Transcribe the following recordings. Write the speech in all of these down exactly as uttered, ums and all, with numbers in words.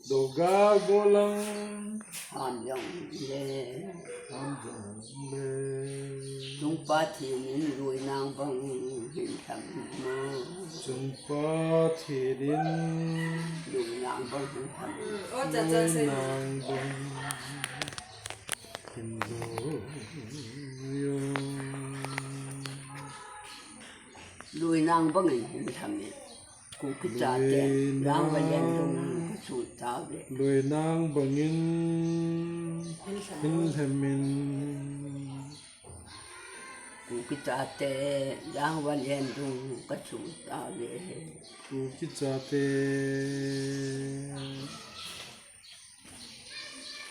Dogal Golang. Hamjong le. Hamjong le. Chung Pathen in Loinang bang hin tham mo. Chung Pathen in. Loinang bang hin tham. Loinang bang hin loi yo. Loinang bang hin tham e. Kuki chate, Loinang. Jangva Lendung kasun tauve. Loinang bangin, hin lhemin. Kuki chate, Jangva Lendung kasun tauve. Kuki chate.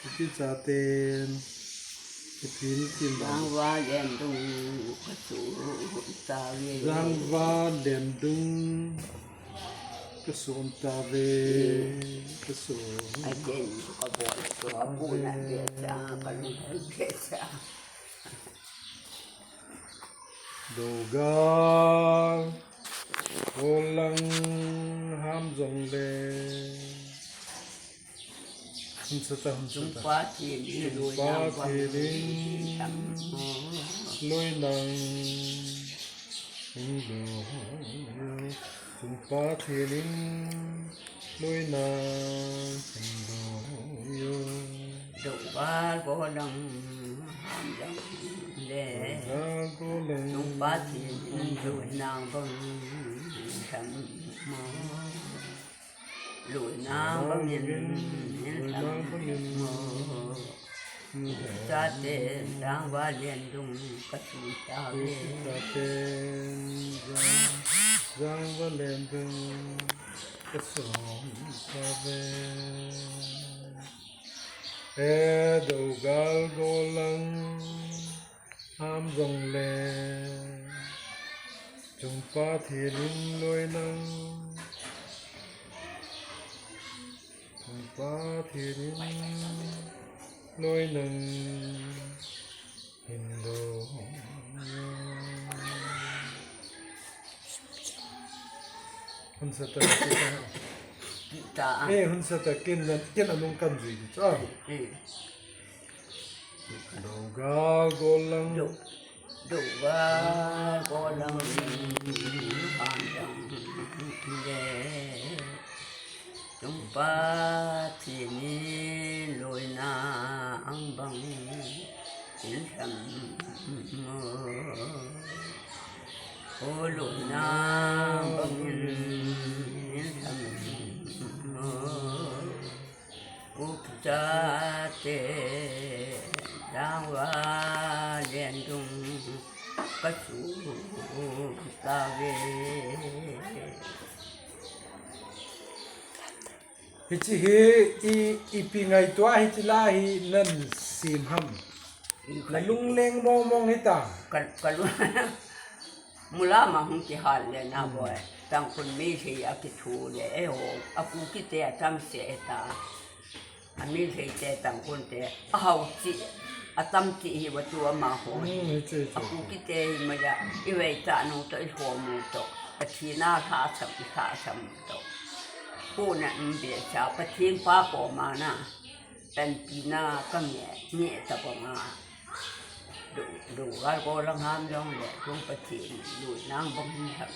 Kuki chaten, ipi tin bang. Jangva Lendung kasun tauve. Jangva Lendung kasun tauve, kasun. Aden kabol, kabol na de cha, kalung de cha. Dogal Golang Hamjong le. Hun sata, hun sata. Chung Pathen in, Chung Pathen in, Loinang bang hin loi yo. Chung Pathen in, Loinang bang hin loi yo. Dogal Golang Hamjong le. Dogal Golang. Chung Pathen in Loinang bang hin tham mo. Loinang bangin, Loinang bangin. Chate, Jangva Lendung kasun tauve. Chate, Jang, Jangva Lendung kasun tauve. E Dogal Golang Hamjong le. Chung Pathen in Loinang. Chung Pathen in Loinang hin loi yo. Hun sata, hun sata. Kita. Eh, hun sata, ken, ken anung kan jui di cha. Eh. Dogal Golang. Do, Dogal Golang Hamjong le. Chung Pathen in Loinang bang hin tham mo. O Loinang bang hin tham mo. Kuki chate, Jangva Lendung kasun tauve. Hiche hi, i, ipi ngaito a hiche la hi nan sem ham? Na lung leng mong mong hita. Ka, ka lung. Mula ma hung kihal le na boi. Tangkhul Meitei a kithu le, eiho, a Kuki te a tam se ta. A Meitei te, Tangkhul te, a hao chi, a tam chi hi va tu amaho. Hmm, hiche, hiche. A Kuki te hi ma ya, i vei ta nu to, i ho mu to. A thi na tha sam, i tha sam to. Ko na um be cha, Pathen pa ko ma na. Tanpina ka nge, nge ta banga. Do, Dogal Golang Hamjong le, Chung Pathen, Loinang bang hin tham.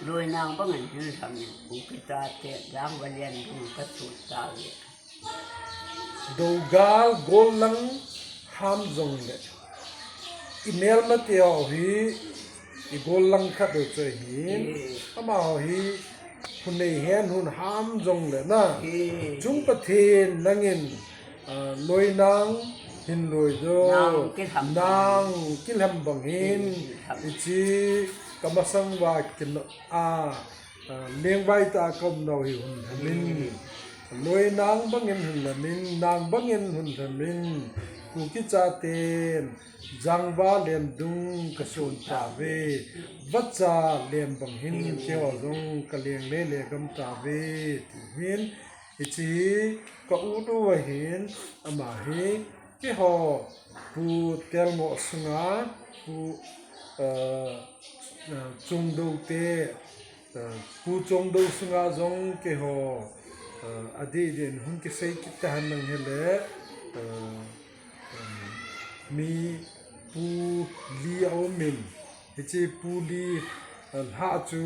Loinang bang hin tham in, Kuki chate, Jangva Lendung kasun tauve. Dogal Golang Hamjong le. I melmate ho hi, i Golang khat u chu ahin. Eh. Amaho hi, hun nei hen, hun ham jong le na. Eh. Chung Pathen nangin, ah, Loinang hin loi jo. Nang kilham. Nang kilham bang hin. Eh, kilham. Hiche ka masang uva kin a, ah, lengvai tah a ka um nau hi hun lhamin. Hmm. Loinang bangin hun lhamin, nang bangin hun lhamin. Kuki chaten, Jangva Lendung ka son tauve, vacha lem bang hin keiho jong ka leng le le gam tauve, ti hin, hiche hi ka ut u ahin, ama hi keiho Pu Telngoh sunga, Pu, eh, eh, Chongdo te, eh, Pu Chongdo sunga jong keiho, Adeh deh in hung kisei kit tahen lang hile, mi pu li aumin, hiche pu li lha chu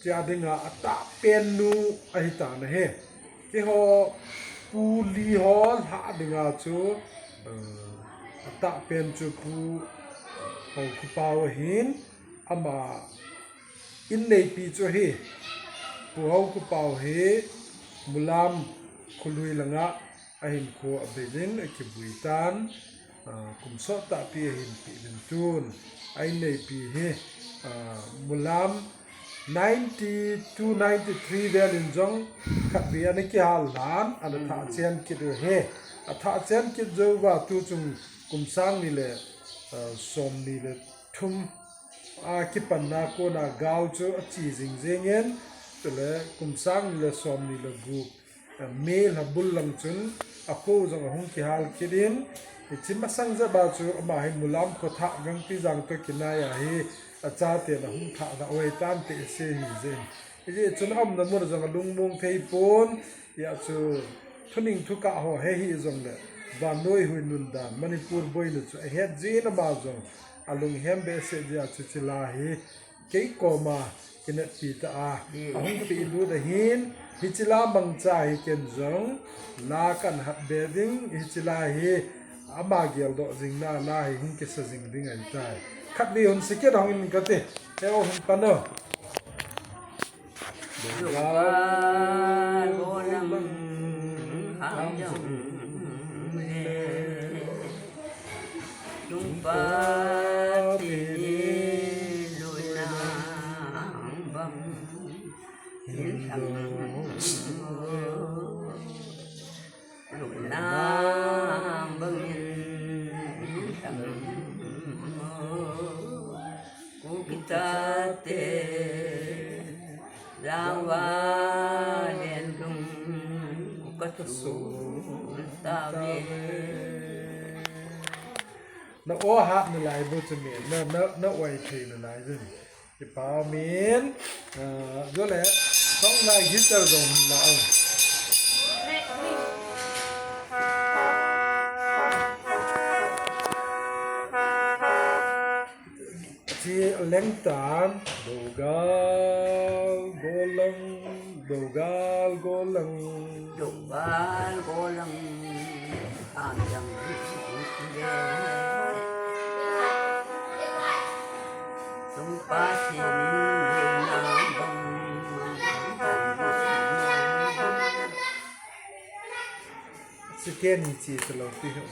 tia dinga atahpen nu ahitan ahi. Keiho pu li ho lha dinga chu atahpen chu Pu Haokhompao ahin, ama inneipi chu ahi. Pu Haokhompao hi Mulam kholui langa ahinkho abeiyin akivui tan, kum sottahpi ahinpeh uvin tun ainneipi hi Mulam ninety two ninety three vel in jong khatvei ana kihal lhan ana thah chen kit u ahi. Athah chen kit jouva tuchung kum sang ni le somni le thum akipanna kona gal chu ache jing jengin, chule kum sang ni le somni le gup May lha bul lang chun akho jong ahung kihal kit in, hiche masang jep a chu ama hi Mulam kho thah Gangpijang toh kinai a hi achaten ahung thah da oi tan te se hi jin. Hijeh chun aumna mun jong alungmong thei pon, hia chu thuning thukah ho he hi jongle vannoi huinun dan Manipur boina chu ahet jin, ama jong alunghem behseh jeh a chu hiche la hi kei koma kineppi tah a ahung pehlut ahin, hiche la mangcha hi ken jong la kahin hatbe ding, hiche la hi ama geldoh jingna la hi hung kisa jing ding ahitai. Khatvei hung sikit hung in kati, heo hung pan o. Na o hat nalai bou chu mi, na, na, na oi thei nalai bou. Kipa umin, ah, jole, song lai guitar jong hin la o. Chi leng tan, dogal, golang, dogal, golang. Dogal, golang, anjang, sumpa, sinin, Siten chi talo ti ho.